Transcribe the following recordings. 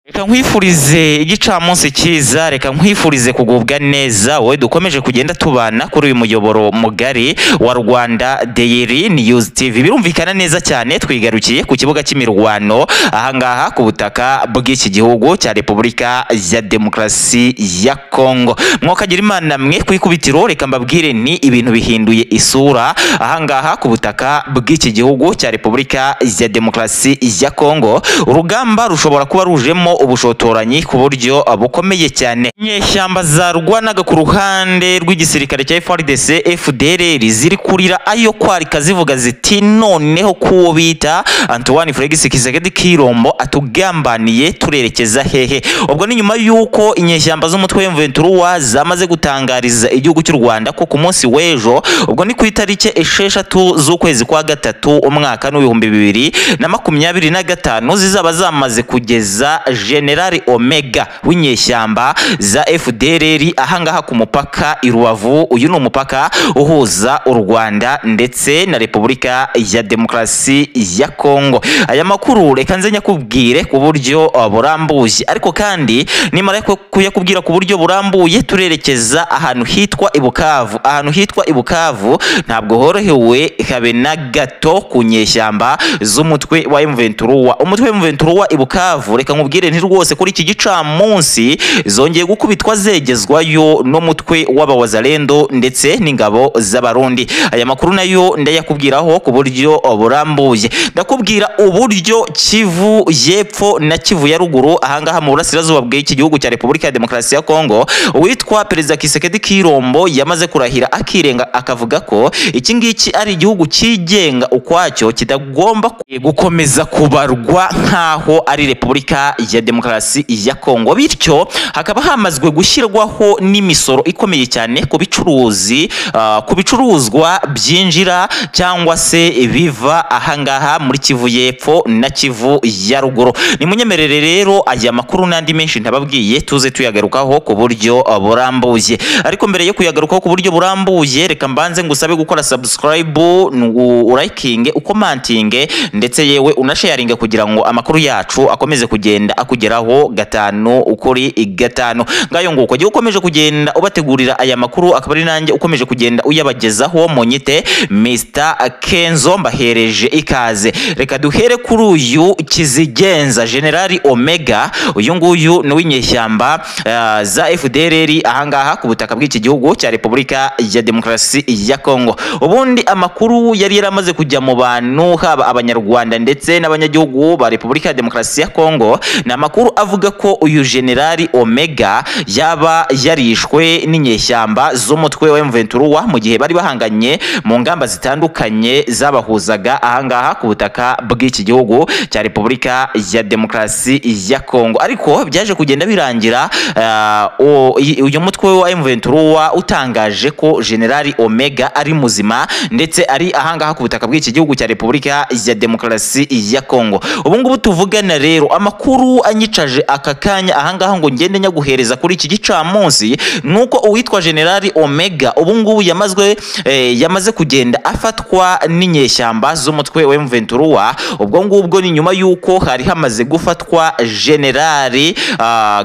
Reka nkwifurize igicamunsi cyiza, reka nkwifurize kugubwa neza wowe dukomeje kugenda tubana kuri uyu muyoboro mugari wa Rwanda Daily News TV. Birumvikana neza cyane, twigarukiye ku kibuga cy'imirwano ahangaha ku butaka bw'iki gihugu cya Repubulika ya Demokarasi ya Kongo. Mwokagira Imana mwe ku ikubitiro, reka mbabwire ni ibintu bihinduye isura ahangaha ku butaka bw'iki gihugu cya Repubulika ya Demokarasi ya Kongo. Urugamba rushobora kuba rujemo ubushotoranyi ku buryo bukomeye cyane. Inyeshyamba zarwanaga ku ruhande rw'igisirikare cya FARDC FDLR ziri kurira ayo kwarika zivuga ziti noneho kuwo bita Antoine Felix Tshisekedi Tshilombo atugambaniye, turerekeza hehe? Ubwo ni nyuma yuko inyeshyamba z'umutwe wa M23 zamaze gutangariza igihugu cy'u Rwanda ko ku munsi w'ejo, ubwo ni ku itariki 6 z'ukwezi kwa gatatu umwaka w'2025, zizaba zamaze kugeza General Omega w'inyeshyamba za FDLR ahangaha ku mupaka i Rubavu. Uyu ni umupaka uhuza u Rwanda ndetse na Repubulika ya Demokarasi ya Kongo. Aya makuru reka nze nyakubwire ku buryo burambuye, ariko kandi nimara kuyakubwira ku buryo burambuye turerekeza ahantu hitwa i Bukavu. Ahantu hitwa i Bukavu ntabwo horohewe habe na gato ku nyeshyamba z'umutwe wa M23. Umutwe wa M23 i Bukavu, reka nkubwire nti rwose kuri iki gicamunsi zongeye gukubitwa zegezwayo n'umutwe w'abawazalendo ndetse n'ingabo z'Abarundi. Aya makuru nayo ndayakubwiraho ku buryo burambuye. Ndakubwira uburyo Kivu y'Epfo na Kivu ya Ruguru ahangaha mu burasirazuba bw'iki gihugu cya Repubulika ya Demokarasi ya Kongo, uwitwa Perezida Tshisekedi Tshilombo yamaze kurahira akirenga akavuga ko iki ngiki ari igihugu cyigenga ukwacyo, kitagomba gukomeza kubarwa nkaho ari Repubulika ya Demokarasi ya Kongo. Bityo hakaba hamazwe gushyirwaho n'imisoro ikomeye cyane ku bicuruzi, ku bicuruzwa byinjira cyangwa se biva ahangaha muri Kivu y'Epfo na Kivu ya Ruguru. Nimunyemerere rero aya makuru n'andi menshi ntababwiye tuze tuyagarukaho ku buryo burambuye. Ariko mbere yo kuyagarukaho ku buryo burambuye, reka mbanze ngusabe gukora subscribe, urayikinge, ukomantinge ndetse yewe unasharinge kugira ngo amakuru yacu akomeze kugenda akugeraho gatanu ukuri gatanu. Ngayo nguko gihe ukomeje kugenda ubategurira aya makuru, akaba ari nanjye ukomeje kugenda uyabagezaho, munyite Mr Kenzo, mbahereje ikaze. Reka duhere kuri uyu Kizigenza General Omega. Uyu nguyu ni w'inyeshyamba za FDLR ahangaha ku butaka bw'iki gihugu cya Repubulika ya Demokarasi ya Kongo. Ubundi amakuru yari yaramaze kujya mu bantu, haba abanyarwanda ndetse n'abanyagihugu ba Repubulika ya Demokarasi ya Kongo, ni amakuru avuga ko uyu General Omega yaba yarishwe n'inyeshyamba z'umutwe wa M23 mu gihe bari bahanganye mu ngamba zitandukanye zabahuzaga ahangaha ku butaka bw'iki gihugu cya Repubulika ya Demokarasi ya Kongo. Ariko byaje kugenda birangira uyu mutwe wa M23 utangaje ko General Omega ari muzima ndetse ari ahangaha ku butaka bw'iki gihugu cya Repubulika ya Demokarasi ya Kongo. Ubu ngubu tuvugana rero amakuru anyicaje aka kanya ahangaha ngo ngende nyaguhereza kuri iki gicamunsi nuko uwitwa General Omega ubu ngubu yamaze kugenda afatwa n'inyeshyamba z'umutwe wa M23. Ubwo ngubwo ni nyuma yuko hari hamaze gufatwa General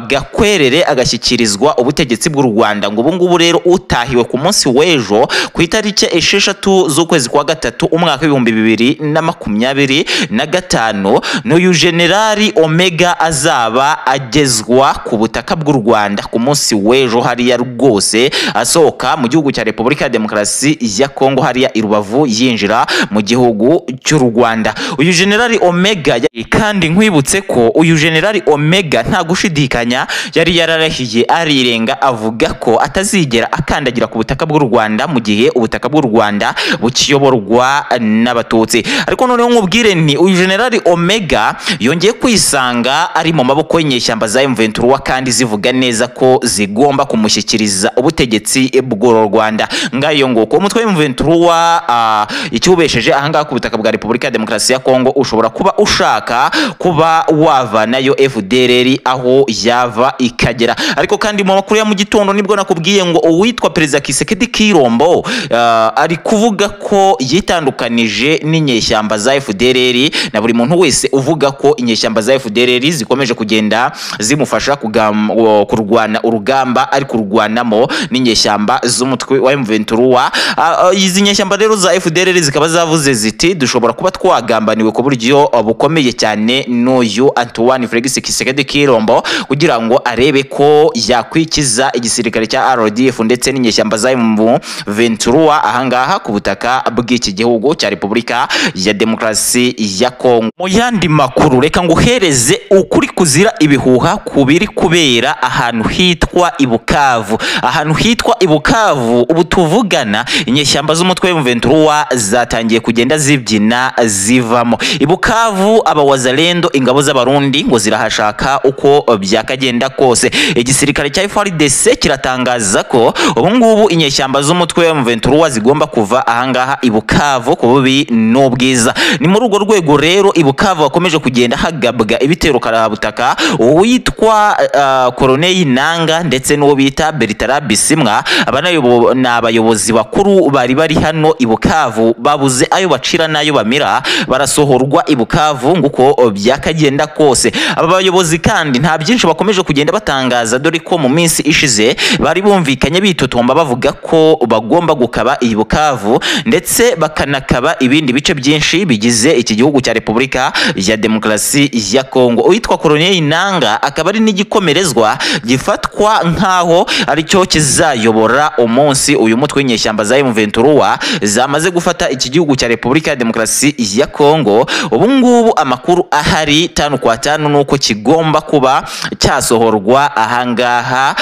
Gakwerere agashyikirizwa ubutegetsi bw'u Rwanda. Ngo ubu ngubu rero utahiwe ku munsi w'ejo ku itariki 6 z'ukwezi kwa gatatu umwaka w'2025, n'uyu General Omega azaba agezwa ku butaka bw'u Rwanda ku munsi w'ejo hariya rwose, asohoka mu gihugu cya Repubulika ya Demokarasi ya Kongo hariya i Rubavu yinjira mu gihugu cy'u Rwanda. Uyu General Omega, kandi nkwibutse ko uyu General Omega nta gushidikanya yari yararahiye arirenga avuga ko atazigera akandagira ku butaka bw'u Rwanda mu gihe ubutaka bw'u Rwanda bukiyoborwa n'Abatutsi. Ariko noneho nkubwire nti uyu General Omega yongeye kwisanga ari mu maboko y'inyeshyamba za M23 kandi zivuga neza ko zigomba kumushyikiriza ubutegetsi bw'u Rwanda. Ngayo nguko umutwe wa M23 icyubesheje ahangaha ku butaka bwa Repubulika ya Demokarasi ya Kongo ushobora kuba ushaka kuba wavanayo FDLR aho yava ikagera. Ariko kandi mu makuru ya mu gitondo nibwo nakubwiye ngo uwitwa Perezida Tshisekedi Tshilombo ari kuvuga ko yitandukanije n'inyeshyamba za FDLR na buri muntu wese uvuga ko inyeshyamba za FDLR zikomeje zikomeje kugenda zimufasha kurwana urugamba ari kurwanamo n'inyeshyamba z'umutwe wa M23. Izi nyeshyamba rero za FDLR zikaba zavuze ziti dushobora kuba twagambaniwe ku buryo bukomeye cyane n'uyu Antoine Felix Tshisekedi Tshilombo kugira ngo arebe ko yakwikiza igisirikare cya RDF ndetse n'inyeshyamba za M23 ahangaha ku butaka bw'iki gihugu cya Repubulika ya Demokarasi ya Kongo. Mu yandi makuru reka nguhereze ukuri kuzira ibihuha kubiri kubera ahantu hitwa Ibukavu. Ahantu hitwa Ibukavu ubu tuvugana inyeshyamba z'umutwe wa M23 zatangiye kugenda zibyina zivamo. Ibukavu abawazalendo ingabo z'abarundi ngo zirahashaka uko byakagenda kose. Igisirikare cya FARDC kiratangaza ko ubu ngubu inyeshyamba z'umutwe wa M23 zigomba kuva ahangaha Ibukavu ku bubi n'ubwiza. Ni muri urwo rwego rero Ibukavu bakomeje kugenda hagabwa ibitero karabutaka uwitwa Colonel Nanga ndetse n'uwo bita Bertrand Bisimwa, aba ni abayobozi bakuru bari bari hano Ibukavu babuze ayo bacira n'ayo bamira, barasohorwa Ibukavu nguko byakagenda kose. Aba bayobozi kandi nta byinshi bakomeje kugenda batangaza, dore ko mu minsi ishize bari bumvikanye bitotomba bavuga ko bagomba gukaba Ibukavu ndetse bakanakaba ibindi bice byinshi bigize iki gihugu cya Repubulika ya Demokarasi ya Kongo. Uwitwa Colonel Nanga akaba ari n'igikomerezwa gifatwa nkaho aricyo kizayobora umunsi uyu mutwe w'inyeshyamba za M23 zamaze gufata iki gihugu cya Repubulika ya Demokarasi ya Kongo. Ubu ngubu amakuru ahari 5 kwa 5 nuko kigomba kuba cyasohorwa ahangaha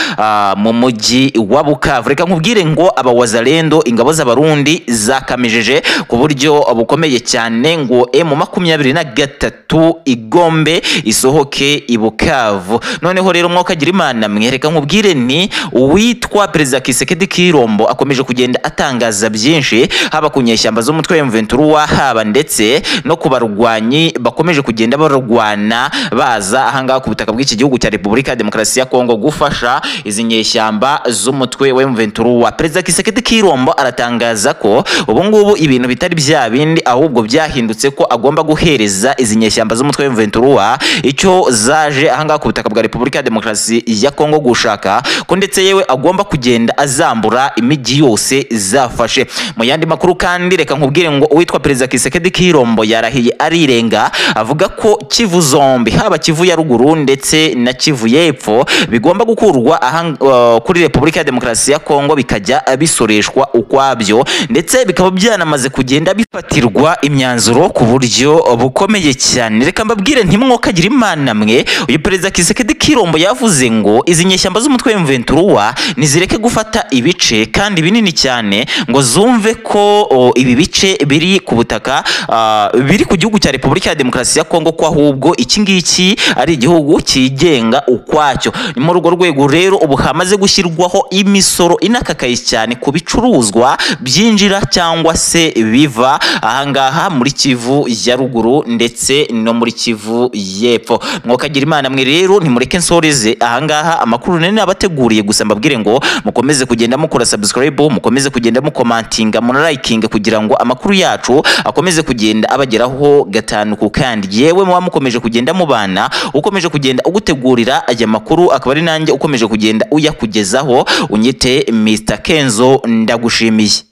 mu mujyi wa Bukavu. Reka nkubwire ngo abawazalendo ingabo z'abarundi zakamejeje ku buryo bukomeye cyane ngo M23 igombe isohoke Ibukavu. Noneho rero mwokagira Imana mwereka nkubwire ni uwitwa Perezida Tshisekedi Tshilombo akomeje kugenda atangaza byinshi haba ku nyeshyamba z'umutwe wa M23 haba ndetse no ku barwanyi bakomeje kugenda barwana baza ahangaha ku butaka bw'iki gihugu cya Repubulika ya Demokarasi ya Kongo gufasha izi nyeshyamba z'umutwe wa M23. Perezida Tshisekedi Tshilombo aratangaza ko ubu ngubu ibintu bitari bya bindi ahubwo byahindutse, ko agomba guhereza izi nyeshyamba z'umutwe wa M23 icyo zaje ahangaha ku butaka bwa Repubulika ya Demokarasi ya Kongo gushaka, ko ndetse yewe agomba kugenda azambura imijyi yose zafashe. Mu yandi makuru kandi reka nkubwire ngo uwitwa Perezida Tshisekedi Tshilombo yarahiye arirenga avuga ko Kivu zombi haba Kivu ya ruguru ndetse na Kivu y'epfo bigomba gukurwa kuri Repubulika ya Demokarasi ya Kongo bikajya bisoreshwa ukwabyo, ndetse bikaba byanamaze kugenda bifatirwa imyanzuro ku buryo bukomeye cyane. Reka mbabwire ntimwokagira Imana mwe, uyu Perezida Tshisekedi Tshilombo yavuze ngo izi nyeshyamba z'umutwe wa M23 nizireke gufata ibice kandi binini cyane ngo zumve ko ibi bice biri ku butaka biri ku gihugu cya Repubulika ya Demokarasi ya Kongo, ko ahubwo iki ngiki ari igihugu cyigenga ukwacyo. Ni muri urwo rwego rero ubu hamaze gushyirwaho imisoro inakakaye cyane ku bicuruzwa byinjira cyangwa se biva ahangaha muri Kivu ya ruguru ndetse no muri Kivu y'epfo. Mwokagira Imana mwe rero ntimureke nsoreze ahangaha amakuru nene abateguriye, gusa mbabwire ngo mukomeze kugenda mukora subscribe, mukomeze kugenda mukomantinga, munalikinga kugira ngo amakuru yacu akomeze kugenda abageraho 5 ku kandi. Yewe muba mukomeje kugenda mubana, ukomeje kugenda ugutegurira aya makuru akaba ari nanjye ukomeje kugenda uyakugezaho, unyite Mr Kenzo, ndagushimiye.